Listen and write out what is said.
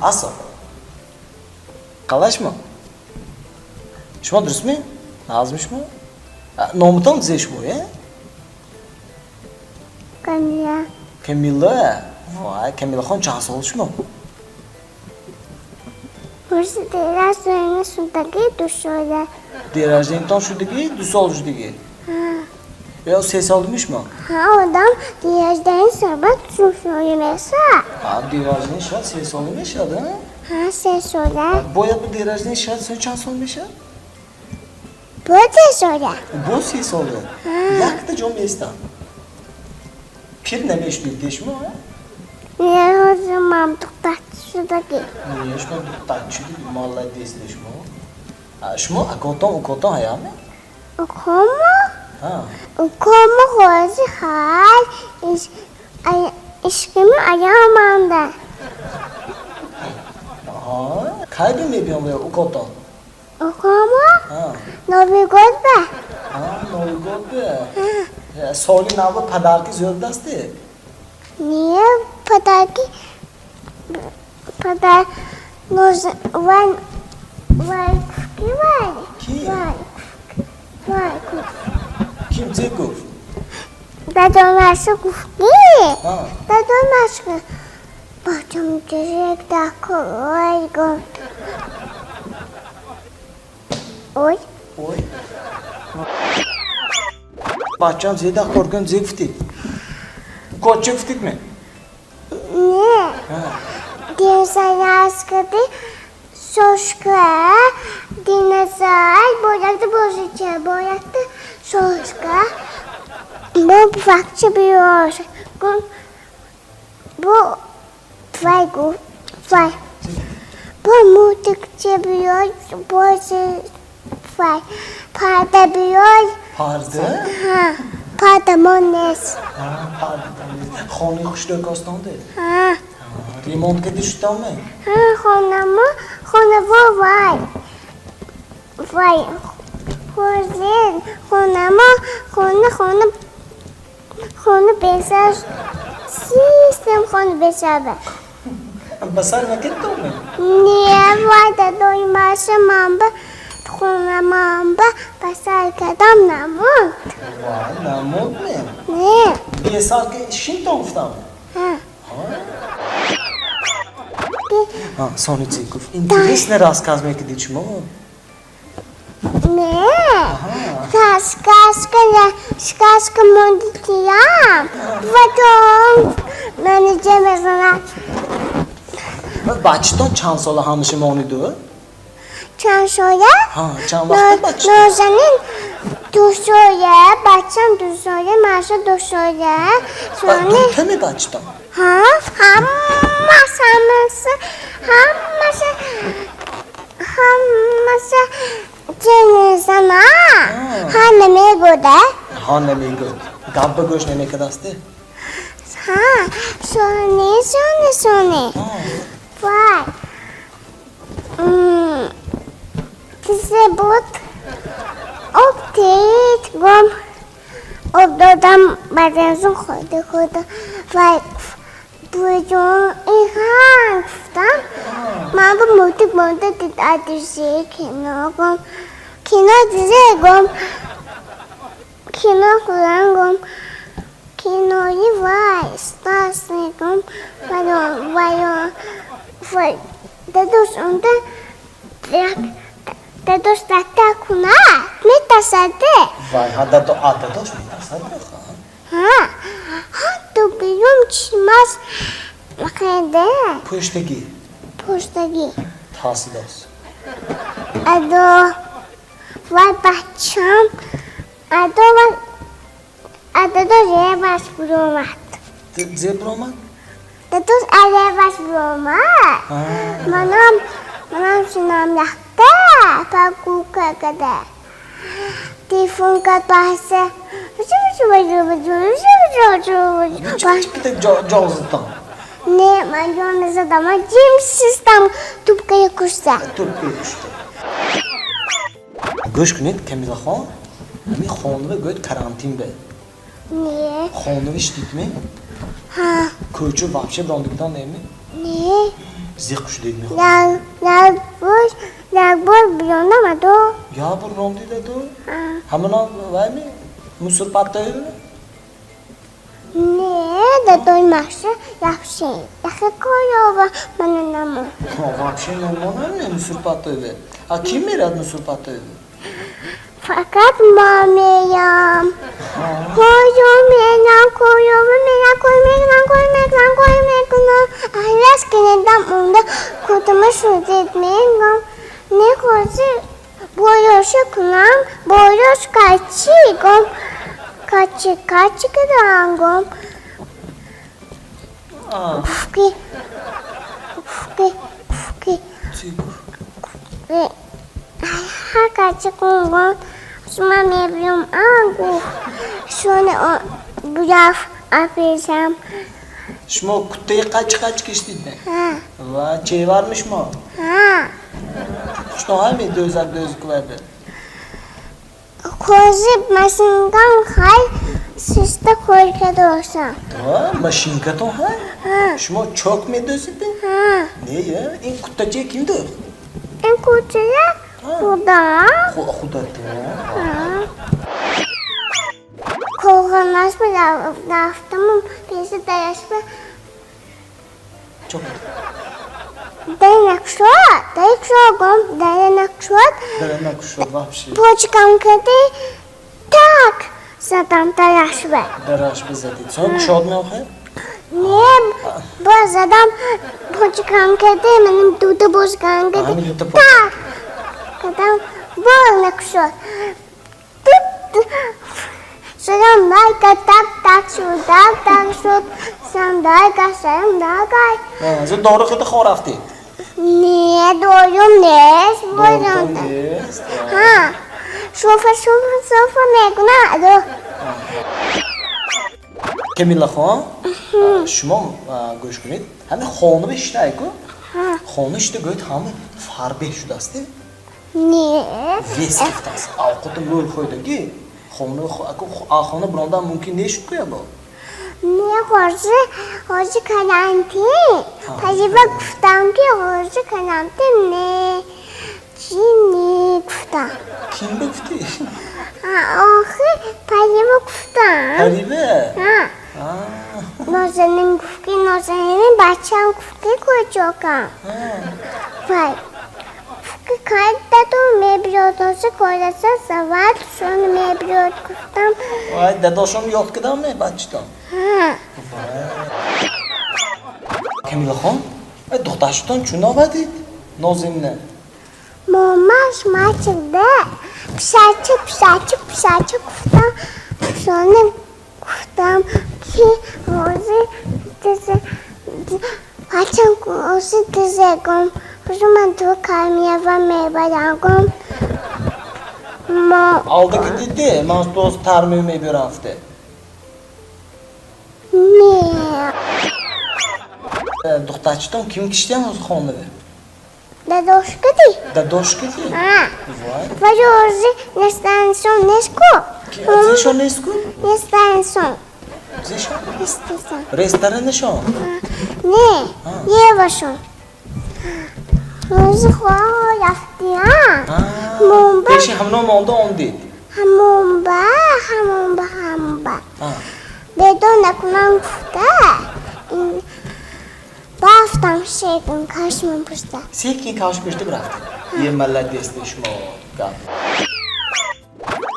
Асо. Қалай шумо? Шумо дурустми? Нағзми шумо? Номутон зе шумо, е? Камила. Камила. Вай, Камилахон, чанд сол шумо? Ҳозир день рождения шудаги, 2 сола. День рождения тон шудагӣ, 2 сол шудагӣ? Ё 3 солми шумо? Ҳа, одам день рождения шавад, 2 сола мешавад. А, день рождения шавад, 3 сола мешавад, а? Ҳа, 3 сола. Бояд бо день рождения шавад, со чанд сол мешавад? Боз 3 сола. Боз 3 сола. Якта ҷо меистам. Пир намешудед шумо, а? Не, ҳозир ман духтарча шудаги. Не, шумо духтарча шудед, молодец шумо. Шумо акотон, укотон ҳаяме? Укомо? Ҳа. Укомо ҳозир ҳай ишкими аёманда. Аҳа. Кай би мебиём укотон? Укомо? Ҳа. Новый год ба. А, Новый год бе. Соли нав подарки зиёд дасте? Не, подарки подар нужен вай вай ки вай. Ки? Вай вай. Ким зе гуфт? Дадомашу гуфт ки дадомашу бачам ҷижек дакой гуфт. Ой. Ой. Бачам зе дакор кун, зе гуфтид? Коча гуфтид ме? Не. Динозаврскади сошка, динозавр бояд бозича, бояд сошка. Бу бача биёр. Бу вай гуфт, вай. Бу мультикча биёр, бози вай. Парда биёр. Парда? Ҳа, парда мон нест. Ҳа, парда нест. Хонаи хушрӯй костонде? Ҳа. Ремонт кардӣ шудаме? Ҳа, хонамо, хонаво вай. Вай. Ҳозир хонамо, хона, хона, хона бесар, систем хона бесаба. Ба сар накардаме? Не, вай дадои маша ман ба хона ман ба сар кардам, намонд. Вай, намонд ме? Не. Бесар ки шинтон гуфтам? Ҳа. А, сони чӣ гуфт? Интересно рассказ мекардид шумо? Не. Сказка, сказка мондитиям. Потом менеджер мезанад. Бачатон чанд сола ҳамаша мониду? Чанд сола? Ҳа, чанд вақта бачатон? Нозанин 2 сола, бачам 2 сола, Маша 2 сола. Сони Дутами бачатон? Ҳа, ҳамаси, ҳамаси, ҳамаси, ҳамаси ченезана. Ҳа, намегӯда. Ҳа, намегӯд. Гап ба гӯш намекардасте? Ҳа, сони, сони, сони. Вай. Кисе буд. Об тит гум. Об додам, баъд хӯрда хӯрда. Вай, буҷон ихан гуфтам. Ман ба мультик монда дид адизи кино гум. Кино дизе гум. Кино хӯран гум. Кинои вай, страшный гум. Вайон, вайон, вай. Дадош унда як дадош дата кунад, метарсаде. Вай, ҳа, дадо, а, дадош метарсад, ха? Ҳа, ҳа, ту биём чимас хеде. Пуштагӣ. Пуштагӣ. Тарсидост. Адо вай бачам, адо вай, адо реваш буромад. Зе буромад? Дадош ареваш буромад. Манам шинам якта прогулка када. Телефон кард баҳса. Ҷо задам? Не, ман ҷо назадам. Ман ҷим шистам, трубкая кушта. Трубкая кушта. Гӯш кунед, Камилахон, ҳамин хонава гӯяд карантин бе. Не. Хонава шидидми? Ҳа. Кӯча вообще бирондигитон неми? Не. Зиқ шудидми? Як бор, як бор биёндам адо. Я бор рондид адо? Ҳа. Ҳамона вайми? Мусор партоюми? Не, дадои маша яхши. Яхши корова мана намо. Вообще нормально мусор партоюве. А ким мерад мусор партоюве? Фақат ма меям. Корё мерам, корова мерам, кор мекунам, кор мекунам, кор мекунам. Ахлас кинедам унда кутума шудид мегам. Не хози боёша кунам, боёш качи гом. Качи качи кидан гом. Куфки, куфки, куфки. Чӣ гуфт? Ҳар качи кун гом. Шума мебиём ангу. Шуни буяф апешам. Шумо куттаи қачи қачи киштидми? Ҳа. Ва чеварми шумо? Ҳа. Хушно ҳами дӯзак дӯзак вайбе? Кози машинкам хай систа корка дошам. Ва машинкатон ҳай? Ҳа. Шумо чок медӯзидми? Ҳа. Не, я, ин куттача ким дӯхт? Ин куттая худам. Худатон. Ҳа. Коғанашба рафтаму пеши дарашба. Чок. Дар накушод, дар кушод гом, дар накушод. Дар накушод вообще. Почкам кади так задам дарашба. Дарашба задид. Сон кушод меохед? Не, боз задам почкам кади, маним дута почкам кади. Ҳамин дута почка. Так кадам боз накушод. Тут шудам майка так так шуд, так так шуд. Сандайка, сандайка. Зуд дору хида хор рафтед? Не, дорум нест. Дорум нест. Ҳа. Шофа, шофа, шофа мекунад. Камилахон, шумо гӯш кунед. Ҳамин хона бишитайку? Хона шита гӯяд ҳама фарбеҳ шудааст? Не. Вес гирифтааст. Авқоти мӯр хӯрдагӣ. Хона бирондан мумкин нешуд ку ябо? Не, ҳозир, ҳозир карантин. Таҷриба гуфтам ки ҳозир карантин не. Чӣ не гуфтам. Ким ба гуфтӣ? Охир таҷриба гуфтам. Таҷриба? Ҳа. Нозанин гуфт ки Нозанини бачаам гуфт ки куҷокам. Вай. Гуфт ки кай дадо мебиёд, ҳозир кораса завад шон мебиёд гуфтам. Вай, дадошон ёд кардам ме бачатон? Ҳа. Камилахон, вай духтаршутон чун омадид? Нозимна. Момаш мачида писача писача писача гуфтам. Шони гуфтам ки ҳозир дизе бачам ҳозир дизе гум. Ҳозир ман ту кармиява мебарам гум. Мо Алдаки диди, ман тоз тармия мебарам гуфте. Не. Духтарчатон ким киштиям ҳозир хонава? Дадошка ди? Дадошка ди? Ҳа. Вай. Вай ҳозир рестораншон нест ку? Зешон нест ку? Рестораншон. Зешон? Ресторан. Ресторанашон? Не, Евашон. Ҳозир хоҳ рафтиям. Ҳамонба. Пеши ҳамно монда он дид. Ҳамонба, ҳамонба, ҳамонба. Бедор накунам гуфта. Рафтам секин кашмон пушта. Секин кашм пушта рафтед. Е молодец шумо гап.